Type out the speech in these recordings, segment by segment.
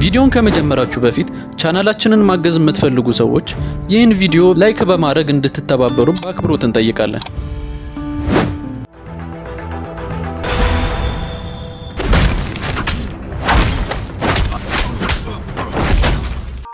ቪዲዮን ከመጀመራችሁ በፊት ቻናላችንን ማገዝ የምትፈልጉ ሰዎች ይህን ቪዲዮ like በማድረግ እንድትተባበሩ በአክብሮት እንጠይቃለን።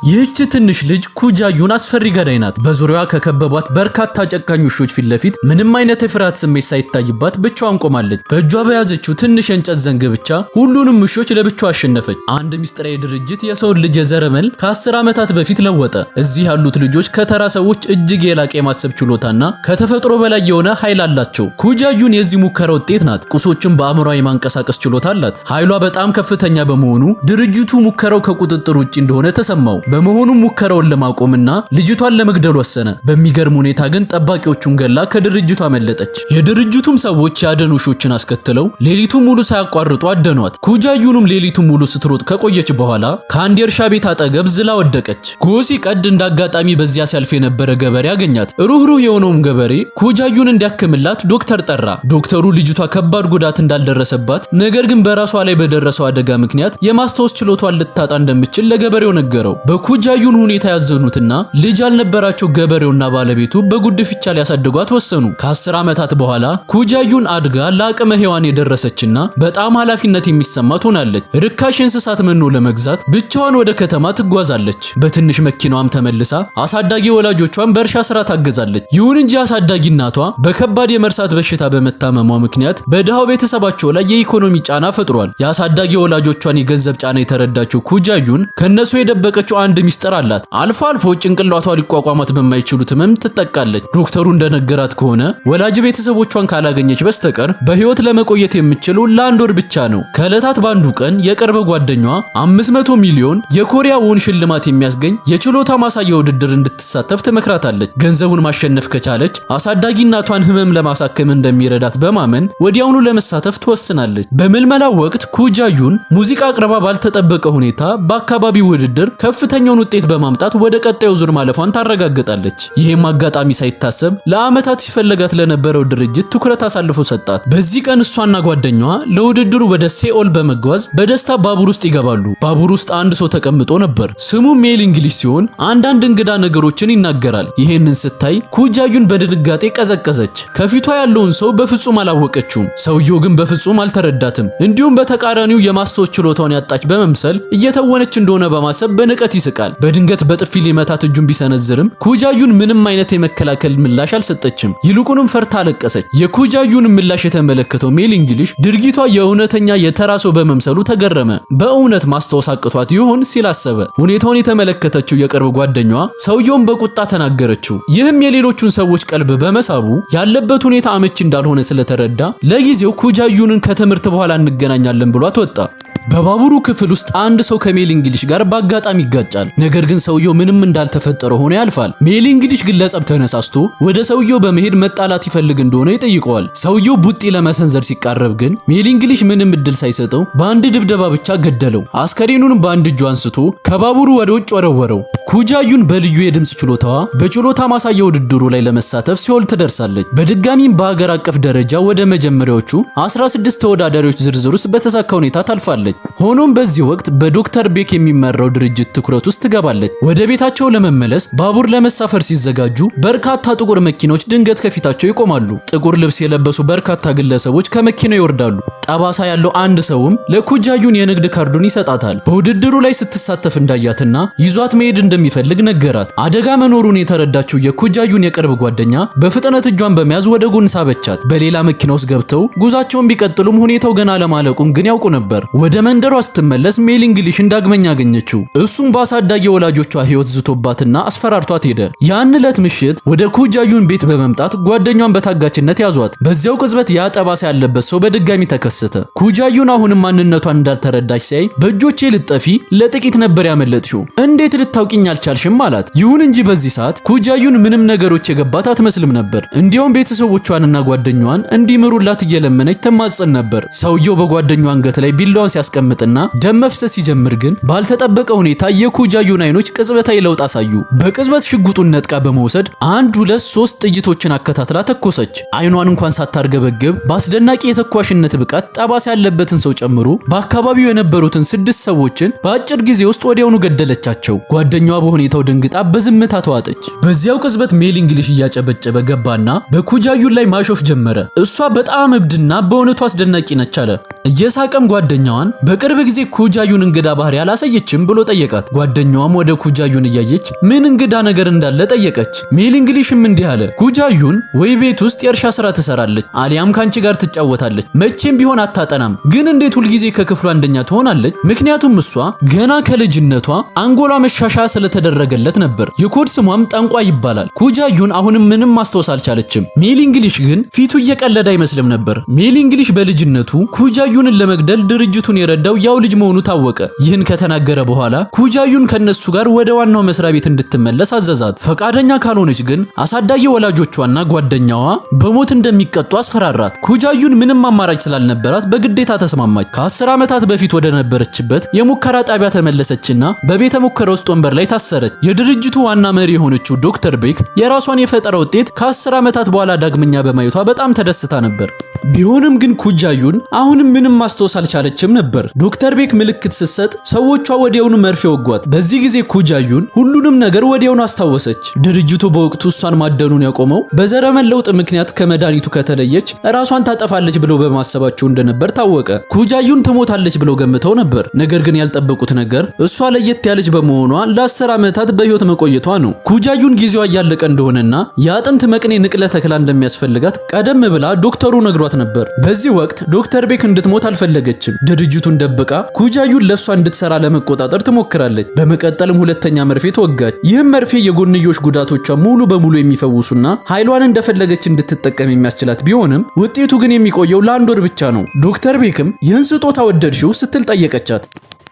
ይህች ትንሽ ልጅ ኩጃዩን አስፈሪ ገዳይ ናት። በዙሪያዋ ከከበቧት በርካታ ጨካኝ ውሾች ፊት ለፊት ምንም አይነት የፍርሃት ስሜት ሳይታይባት ብቻዋን ቆማለች። በእጇ በያዘችው ትንሽ የእንጨት ዘንግ ብቻ ሁሉንም ውሾች ለብቻዋ አሸነፈች። አንድ ሚስጥራዊ ድርጅት የሰውን ልጅ የዘረመል ከ10 ዓመታት በፊት ለወጠ። እዚህ ያሉት ልጆች ከተራ ሰዎች እጅግ የላቀ የማሰብ ችሎታና ከተፈጥሮ በላይ የሆነ ኃይል አላቸው። ኩጃዩን የዚህ ሙከራ ውጤት ናት። ቁሶችን በአእምሯ የማንቀሳቀስ ችሎታ አላት። ኃይሏ በጣም ከፍተኛ በመሆኑ ድርጅቱ ሙከራው ከቁጥጥር ውጭ እንደሆነ ተሰማው። በመሆኑም ሙከራውን ለማቆምና ልጅቷን ለመግደል ወሰነ። በሚገርም ሁኔታ ግን ጠባቂዎቹን ገላ ከድርጅቱ አመለጠች። የድርጅቱም ሰዎች የአደን ውሾችን አስከትለው ሌሊቱን ሙሉ ሳያቋርጡ አደኗት። ኩጃዩንም ሌሊቱን ሙሉ ስትሮጥ ከቆየች በኋላ ከአንድ የእርሻ ቤት አጠገብ ዝላ ወደቀች። ጎህ ሲቀድ እንዳጋጣሚ በዚያ ሲያልፍ የነበረ ገበሬ አገኛት። ሩህሩህ የሆነውም ገበሬ ኩጃዩን እንዲያክምላት ዶክተር ጠራ። ዶክተሩ ልጅቷ ከባድ ጉዳት እንዳልደረሰባት ነገር ግን በራሷ ላይ በደረሰው አደጋ ምክንያት የማስታወስ ችሎቷን ልታጣ እንደምትችል ለገበሬው ነገረው። በኩጃዩን ሁኔታ ያዘኑትና ልጅ ያልነበራቸው ገበሬውና ባለቤቱ በጉድፍቻ ሊያሳድጓት ወሰኑ። ከ10 ዓመታት በኋላ ኩጃዩን አድጋ ለአቅመ ሔዋን የደረሰችና በጣም ኃላፊነት የሚሰማት ሆናለች። ርካሽ የእንስሳት መኖ ለመግዛት ብቻዋን ወደ ከተማ ትጓዛለች። በትንሽ መኪናዋም ተመልሳ አሳዳጊ ወላጆቿን በእርሻ ስራ ታገዛለች። ይሁን እንጂ አሳዳጊ እናቷ በከባድ የመርሳት በሽታ በመታመሟ ምክንያት በድሃው ቤተሰባቸው ላይ የኢኮኖሚ ጫና ፈጥሯል። የአሳዳጊ ወላጆቿን የገንዘብ ጫና የተረዳችው ኩጃዩን ከነሱ የደበቀችው አንድ ሚስጥር አላት። አልፎ አልፎ ጭንቅላቷ ሊቋቋማት በማይችሉት ህመም ትጠቃለች። ዶክተሩ እንደነገራት ከሆነ ወላጅ ቤተሰቦቿን ካላገኘች በስተቀር በህይወት ለመቆየት የምትችለው ለአንድ ወር ብቻ ነው። ከዕለታት በአንዱ ቀን የቅርብ ጓደኛዋ 500 ሚሊዮን የኮሪያ ወን ሽልማት የሚያስገኝ የችሎታ ማሳያ ውድድር እንድትሳተፍ ትመክራታለች። ገንዘቡን ማሸነፍ ከቻለች አሳዳጊ እናቷን ህመም ለማሳከም እንደሚረዳት በማመን ወዲያውኑ ለመሳተፍ ትወስናለች። በምልመላው ወቅት ኩጃዩን ሙዚቃ አቅርባ ባልተጠበቀ ሁኔታ በአካባቢው ውድድር ከፍተኛውን ውጤት በማምጣት ወደ ቀጣዩ ዙር ማለፏን ታረጋግጣለች። ይህም አጋጣሚ ሳይታሰብ ለዓመታት ሲፈለጋት ለነበረው ድርጅት ትኩረት አሳልፎ ሰጣት። በዚህ ቀን እሷና ጓደኛዋ ለውድድሩ ወደ ሴኦል በመጓዝ በደስታ ባቡር ውስጥ ይገባሉ። ባቡር ውስጥ አንድ ሰው ተቀምጦ ነበር። ስሙ ሜል እንግሊሽ ሲሆን አንዳንድ እንግዳ ነገሮችን ይናገራል። ይሄንን ስታይ ኩጃዩን በድንጋጤ ቀዘቀዘች። ከፊቷ ያለውን ሰው በፍጹም አላወቀችውም። ሰውየው ግን በፍጹም አልተረዳትም። እንዲሁም በተቃራኒው የማስታወስ ችሎታውን ያጣች በመምሰል እየተወነች እንደሆነ በማሰብ በንቀት ይስቃል። በድንገት በጥፊ ሊመታት እጁን ቢሰነዝርም ኩጃዩን ምንም አይነት የመከላከል ምላሽ አልሰጠችም። ይልቁንም ፈርታ አለቀሰች። የኩጃዩን ምላሽ የተመለከተው ሜል እንግሊሽ ድርጊቷ የእውነተኛ የተራ ሰው በመምሰሉ ተገረመ። በእውነት ማስታወስ አቅቷት ይሆን ሲል አሰበ። ሁኔታውን የተመለከተችው የቅርብ ጓደኛዋ ሰውየውን በቁጣ ተናገረችው። ይህም የሌሎቹን ሰዎች ቀልብ በመሳቡ ያለበት ሁኔታ አመቺ እንዳልሆነ ስለተረዳ ለጊዜው ኩጃዩንን ከትምህርት በኋላ እንገናኛለን ብሏት ወጣ። በባቡሩ ክፍል ውስጥ አንድ ሰው ከሜል እንግሊሽ ጋር በአጋጣሚ ይጋጫል። ነገር ግን ሰውየው ምንም እንዳልተፈጠረ ሆኖ ያልፋል። ሜል እንግሊሽ ግን ለጸብ ተነሳስቶ ወደ ሰውየው በመሄድ መጣላት ይፈልግ እንደሆነ ይጠይቀዋል። ሰውየው ቡጢ ለመሰንዘር ሲቃረብ ግን ሜል እንግሊሽ ምንም እድል ሳይሰጠው በአንድ ድብደባ ብቻ ገደለው። አስከሬኑንም በአንድ እጁ አንስቶ ከባቡሩ ወደ ውጭ ወረወረው። ኩጃዩን በልዩ የድምጽ ችሎታዋ በችሎታ ማሳያ ውድድሩ ላይ ለመሳተፍ ሲኦል ትደርሳለች። በድጋሚም በሀገር አቀፍ ደረጃ ወደ መጀመሪያዎቹ 16 ተወዳዳሪዎች ዝርዝር ውስጥ በተሳካ ሁኔታ ታልፋለች። ሆኖም በዚህ ወቅት በዶክተር ቤክ የሚመራው ድርጅት ትኩረት ውስጥ ትገባለች። ወደ ቤታቸው ለመመለስ ባቡር ለመሳፈር ሲዘጋጁ በርካታ ጥቁር መኪኖች ድንገት ከፊታቸው ይቆማሉ። ጥቁር ልብስ የለበሱ በርካታ ግለሰቦች ከመኪናው ይወርዳሉ። ጠባሳ ያለው አንድ ሰውም ለኩጃዩን የንግድ ካርዱን ይሰጣታል። በውድድሩ ላይ ስትሳተፍ እንዳያትና ይዟት መሄድ እንደሚፈልግ ነገራት። አደጋ መኖሩን የተረዳችው የኩጃዩን የቅርብ ጓደኛ በፍጥነት እጇን በመያዝ ወደ ጎን ሳበቻት። በሌላ መኪና ውስጥ ገብተው ጉዟቸውን ቢቀጥሉም ሁኔታው ገና አለማለቁን ግን ያውቁ ነበር። ወደ መንደሯ ስትመለስ ሜል እንግሊሽን ዳግመኛ አገኘችው። እሱም በአሳዳጊ ወላጆቿ ሕይወት ዝቶባትና አስፈራርቷት ሄደ። ያን ዕለት ምሽት ወደ ኩጃዩን ቤት በመምጣት ጓደኛዋን በታጋችነት ያዟት። በዚያው ቅጽበት ያ ጠባሳ ያለበት ሰው በድጋሚ ተከሰተ። ኩጃዩን አሁንም ማንነቷን እንዳልተረዳች ሲያይ በእጆቼ ልጠፊ ለጥቂት ነበር ያመለጥሽው፣ እንዴት ልታውቂኝ አልቻልሽም አላት። ይሁን እንጂ በዚህ ሰዓት ኩጃዩን ምንም ነገሮች የገባት አትመስልም ነበር። እንዲያውም ቤተሰቦቿንና ጓደኛዋን እንዲምሩላት እየለመነች ትማጸን ነበር። ሰውየው በጓደኛዋ አንገት ላይ ቢላዋን ሲያስቀምጥና ደም መፍሰስ ሲጀምር ግን ባልተጠበቀ ሁኔታ የኩጃዩን አይኖች ቅጽበታዊ ለውጥ አሳዩ። በቅጽበት ሽጉጡን ነጥቃ በመውሰድ አንድ፣ ሁለት፣ ሶስት ጥይቶችን አከታትላ ተኮሰች። አይኗን እንኳን ሳታርገበግብ በአስደናቂ የተኳሽነት ብቃት ጠባሳ ያለበትን ሰው ጨምሮ በአካባቢው የነበሩትን ስድስት ሰዎችን በአጭር ጊዜ ውስጥ ወዲያውኑ ገደለቻቸው። ጓደኛዋ በሁኔታው ደንግጣ በዝምታ ተዋጠች። በዚያው ቅጽበት ሜል እንግሊሽ እያጨበጨበ ገባና በኩጃዩን ላይ ማሾፍ ጀመረ። እሷ በጣም እብድና በእውነቱ አስደናቂ ነች አለ። እየሳቀም ጓደኛዋን በቅርብ ጊዜ ኩጃዩን እንግዳ ባህሪ አላሳየችም ብሎ ጠየቃት። ጓደኛዋም ወደ ኩጃዩን እያየች ምን እንግዳ ነገር እንዳለ ጠየቀች። ሜል እንግሊሽም እንዲህ አለ። ኩጃዩን ወይ ቤት ውስጥ የእርሻ ስራ ትሰራለች አሊያም ካንቺ ጋር ትጫወታለች። መቼም ቢሆን አታጠናም። ግን እንዴት ሁልጊዜ ከክፍሉ አንደኛ ትሆናለች? ምክንያቱም እሷ ገና ከልጅነቷ አንጎሏ መሻሻያ ስለተደረገለት ነበር። የኮድ ስሟም ጠንቋይ ይባላል። ኩጃዩን አሁንም ምንም ማስታወስ አልቻለችም። ሜል እንግሊሽ ግን ፊቱ እየቀለደ አይመስልም ነበር። ሜል እንግሊሽ በልጅነቱ ኩጃዩንን ለመግደል ድርጅቱን የረዳው ያው ልጅ መሆኑ ታወቀ። ይህን ከተናገረ በኋላ ኩጃዩን ከነሱ ጋር ወደ ዋናው መስሪያ ቤት እንድትመለስ አዘዛት። ፈቃደኛ ካልሆነች ግን አሳዳጊ ወላጆቿና ጓደኛዋ በሞት እንደሚቀጡ አስፈራራት። ኩጃዩን ምንም አማራጭ ስላልነበራት በግዴታ ተስማማች። ከ10 ዓመታት በፊት ወደ ነበረችበት የሙከራ ጣቢያ ተመለሰችና በቤተ ሙከራ ውስጥ ወንበር ላይ ታሰረች። የድርጅቱ ዋና መሪ የሆነችው ዶክተር ቤክ የራሷን የፈጠራ ውጤት ከ10 ዓመታት በኋላ ዳግመኛ በማየቷ በጣም ተደስታ ነበር። ቢሆንም ግን ኩጃዩን አሁንም ምንም ማስታወስ አልቻለችም ነበር። ዶክተር ቤክ ምልክት ስትሰጥ ሰዎቿ ወዲያውኑ መርፌ ወጓት። በዚህ ጊዜ ኩጃዩን ሁሉንም ነገር ወዲያውኑ አስታወሰች። ድርጅቱ በወቅቱ እሷን ማደኑን ያቆመው በዘረመል ለውጥ ምክንያት ከመድኃኒቱ ከተለየች ራሷን ታጠፋለች ብለው በማሰባቸው እንደነበር ታወቀ። ኩጃዩን ትሞታለች ብለው ገምተው ነበር። ነገር ግን ያልጠበቁት ነገር እሷ ለየት ያለች በመሆኗ ለ10 ዓመታት በህይወት መቆየቷ ነው። ኩጃዩን ጊዜዋ እያለቀ እንደሆነና የአጥንት መቅኔ ንቅለ ተከላ እንደሚያስፈልጋት ቀደም ብላ ዶክተሩ ነግሯት ነበር። በዚህ ወቅት ዶክተር ቤክ እንድትሞት አልፈለገችም። ድርጅቱን ደብቃ ኩጃዩን ለእሷ እንድትሰራ ለመቆጣጠር ትሞክራለች። በመቀጠልም ሁለተኛ መርፌ ተወጋች። ይህም መርፌ የጎንዮሽ ጉዳቶቿ ሙሉ በሙሉ የሚፈውሱና ኃይሏን እንደፈለገች እንድትጠቀም የሚያስችላት ቢሆንም ውጤቱ ግን የሚቆየው ለአንድ ወር ብቻ ነው። ዶክተር ቤክም ይህን ስጦታ ወደድሽው ስትል ጠየቀቻት።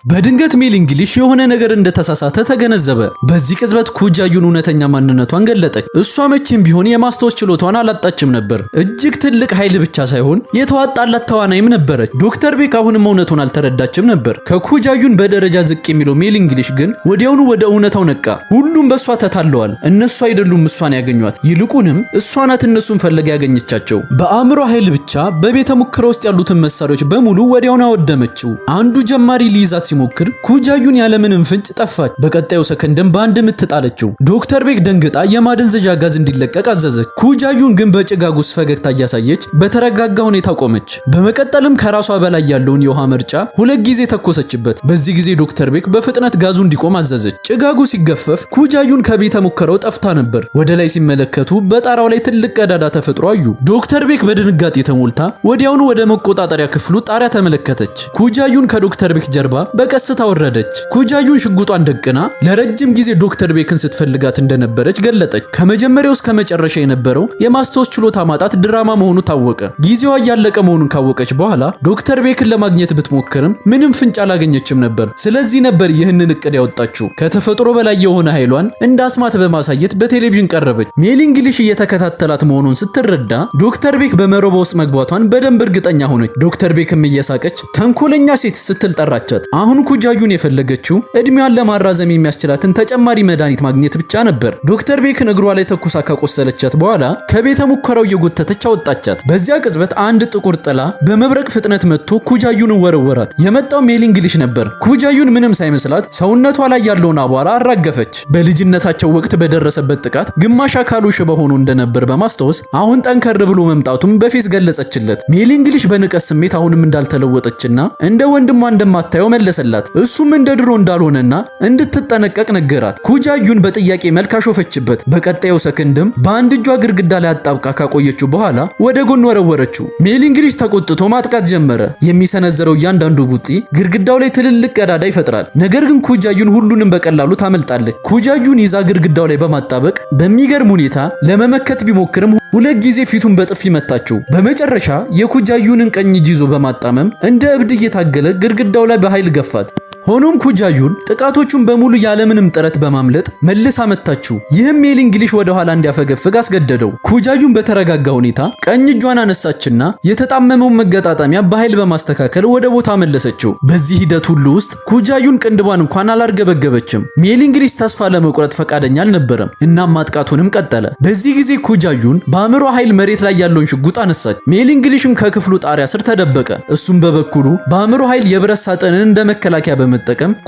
በድንገት ሜል እንግሊሽ የሆነ ነገር እንደተሳሳተ ተገነዘበ። በዚህ ቅጽበት ኩጃዩን እውነተኛ ማንነቷን ገለጠች። እሷ መቼም ቢሆን የማስታወስ ችሎታዋን አላጣችም ነበር። እጅግ ትልቅ ኃይል ብቻ ሳይሆን የተዋጣላት ተዋናይም ነበረች። ዶክተር ቤክ አሁንም እውነቱን አልተረዳችም ነበር። ከኩጃዩን በደረጃ ዝቅ የሚለው ሜል እንግሊሽ ግን ወዲያውኑ ወደ እውነታው ነቃ። ሁሉም በእሷ ተታለዋል። እነሱ አይደሉም እሷን ያገኟት፣ ይልቁንም እሷ ናት እነሱን ፈልጋ ያገኘቻቸው። በአእምሮ ኃይል ብቻ በቤተ ሙከራ ውስጥ ያሉትን መሳሪያዎች በሙሉ ወዲያውኑ አወደመችው። አንዱ ጀማሪ ሊይዛት ሲሞክር ኩጃዩን ያለምንም ፍንጭ ጠፋች። በቀጣዩ ሰከንድም በአንድ ምት ጣለችው። ዶክተር ቤክ ደንግጣ የማደንዘዣ ጋዝ እንዲለቀቅ አዘዘች። ኩጃዩን ግን በጭጋግ ውስጥ ፈገግታ እያሳየች በተረጋጋ ሁኔታ ቆመች። በመቀጠልም ከራሷ በላይ ያለውን የውሃ መርጫ ሁለት ጊዜ ተኮሰችበት። በዚህ ጊዜ ዶክተር ቤክ በፍጥነት ጋዙ እንዲቆም አዘዘች። ጭጋጉ ሲገፈፍ ኩጃዩን ከቤተ ሙከራው ጠፍታ ነበር። ወደ ላይ ሲመለከቱ በጣራው ላይ ትልቅ ቀዳዳ ተፈጥሮ አዩ። ዶክተር ቤክ በድንጋጤ ተሞልታ ወዲያውኑ ወደ መቆጣጠሪያ ክፍሉ ጣሪያ ተመለከተች። ኩጃዩን ከዶክተር ቤክ ጀርባ በቀስታ ወረደች። ኩጃዩን ሽጉጧን ደቅና ለረጅም ጊዜ ዶክተር ቤክን ስትፈልጋት እንደነበረች ገለጠች። ከመጀመሪያው እስከ መጨረሻ የነበረው የማስታወስ ችሎታ ማጣት ድራማ መሆኑ ታወቀ። ጊዜዋ እያለቀ መሆኑን ካወቀች በኋላ ዶክተር ቤክን ለማግኘት ብትሞክርም ምንም ፍንጭ አላገኘችም ነበር። ስለዚህ ነበር ይህንን እቅድ ያወጣችው። ከተፈጥሮ በላይ የሆነ ኃይሏን እንደ አስማት በማሳየት በቴሌቪዥን ቀረበች። ሜል እንግሊሽ እየተከታተላት መሆኑን ስትረዳ ዶክተር ቤክ በመረቧ ውስጥ መግባቷን በደንብ እርግጠኛ ሆነች። ዶክተር ቤክም እየሳቀች ተንኮለኛ ሴት ስትል ጠራቻት። አሁን ኩጃዩን የፈለገችው እድሜዋን ለማራዘም የሚያስችላትን ተጨማሪ መድኃኒት ማግኘት ብቻ ነበር። ዶክተር ቤክን እግሯ ላይ ተኩሳ ካቆሰለቻት በኋላ ከቤተ ሙከራው እየጎተተች አወጣቻት። በዚያ ቅጽበት አንድ ጥቁር ጥላ በመብረቅ ፍጥነት መጥቶ ኩጃዩን ወረወራት። የመጣው ሜል እንግሊሽ ነበር። ኩጃዩን ምንም ሳይመስላት ሰውነቷ ላይ ያለውን አቧራ አራገፈች። በልጅነታቸው ወቅት በደረሰበት ጥቃት ግማሽ አካሉ ሽባ ሆኖ እንደነበር በማስታወስ አሁን ጠንከር ብሎ መምጣቱን በፌዝ ገለጸችለት። ሜል እንግሊሽ በንቀት ስሜት አሁንም እንዳልተለወጠችና እንደ ወንድሟ እንደማታየው መለሰላት። እሱም እንደ ድሮ እንዳልሆነና እንድትጠነቀቅ ነገራት። ኩጃዩን በጥያቄ መልክ አሾፈችበት። በቀጣዩ ሰከንድም በአንድ እጇ ግድግዳ ላይ አጣብቃ ካቆየችው በኋላ ወደ ጎን ወረወረችው። ሜል እንግሊሽ ተቆጥቶ ማጥቃት ጀመረ። የሚሰነዘረው እያንዳንዱ ቡጢ ግድግዳው ላይ ትልልቅ ቀዳዳ ይፈጥራል። ነገር ግን ኩጃዩን ሁሉንም በቀላሉ ታመልጣለች። ኩጃዩን ይዛ ግድግዳው ላይ በማጣበቅ በሚገርም ሁኔታ ለመመከት ቢሞክርም ሁለት ጊዜ ፊቱን በጥፊ መታችው። በመጨረሻ የኩጃዩንን ቀኝ እጅ ይዞ በማጣመም እንደ እብድ እየታገለ ግድግዳው ላይ በኃይል ገፋት። ሆኖም ኩጃዩን ጥቃቶቹን በሙሉ ያለምንም ጥረት በማምለጥ መልሳ መታችው። ይህም ሜል እንግሊሽ ወደ ኋላ እንዲያፈገፍግ አስገደደው። ኩጃዩን በተረጋጋ ሁኔታ ቀኝ እጇን አነሳችና የተጣመመውን መገጣጠሚያ በኃይል በማስተካከል ወደ ቦታ መለሰችው። በዚህ ሂደት ሁሉ ውስጥ ኩጃዩን ቅንድቧን እንኳን አላርገበገበችም። ሜል እንግሊሽ ተስፋ ለመቁረጥ ፈቃደኛ አልነበረም። እናም ማጥቃቱንም ቀጠለ። በዚህ ጊዜ ኩጃዩን በአእምሮ ኃይል መሬት ላይ ያለውን ሽጉጥ አነሳች። ሜል እንግሊሽም ከክፍሉ ጣሪያ ስር ተደበቀ። እሱም በበኩሉ በአእምሮ ኃይል የብረት ሳጥንን እንደ መከላከያ በመጠቀም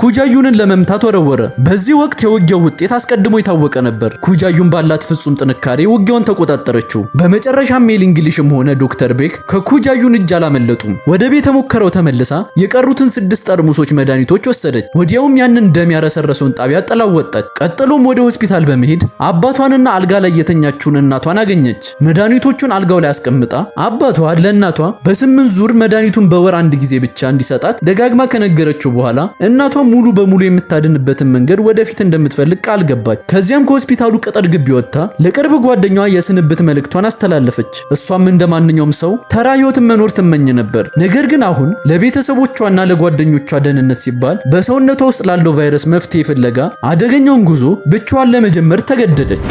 ኩጃዩንን ለመምታት ወረወረ። በዚህ ወቅት የውጊያው ውጤት አስቀድሞ የታወቀ ነበር። ኩጃዩን ባላት ፍጹም ጥንካሬ ውጊያውን ተቆጣጠረችው። በመጨረሻም ሜል እንግሊሽም ሆነ ዶክተር ቤክ ከኩጃዩን እጅ አላመለጡም። ወደ ቤተ ሙከራው ተመልሳ የቀሩትን 6 ጠርሙሶች መድኃኒቶች ወሰደች። ወዲያውም ያንን ደም ያረሰረሰውን ጣቢያ ጥላው ወጣች። ቀጥሎም ወደ ሆስፒታል በመሄድ አባቷንና አልጋ ላይ የተኛችውን እናቷን አገኘች። መድኃኒቶቹን አልጋው ላይ አስቀምጣ አባቷ ለእናቷ በ8 ዙር መድኃኒቱን በወር አንድ ጊዜ ብቻ እንዲሰጣት ደጋግማ ከነገረችው በኋላ እናቷ ሙሉ በሙሉ የምታድንበትን መንገድ ወደፊት እንደምትፈልግ ቃል ገባች። ከዚያም ከሆስፒታሉ ቅጥር ግቢ ወጥታ ለቅርብ ጓደኛዋ የስንብት መልእክቷን አስተላለፈች። እሷም እንደ ማንኛውም ሰው ተራ ህይወትን መኖር ትመኝ ነበር። ነገር ግን አሁን ለቤተሰቦቿና ለጓደኞቿ ደህንነት ሲባል በሰውነቷ ውስጥ ላለው ቫይረስ መፍትሄ ፍለጋ አደገኛውን ጉዞ ብቻዋን ለመጀመር ተገደደች።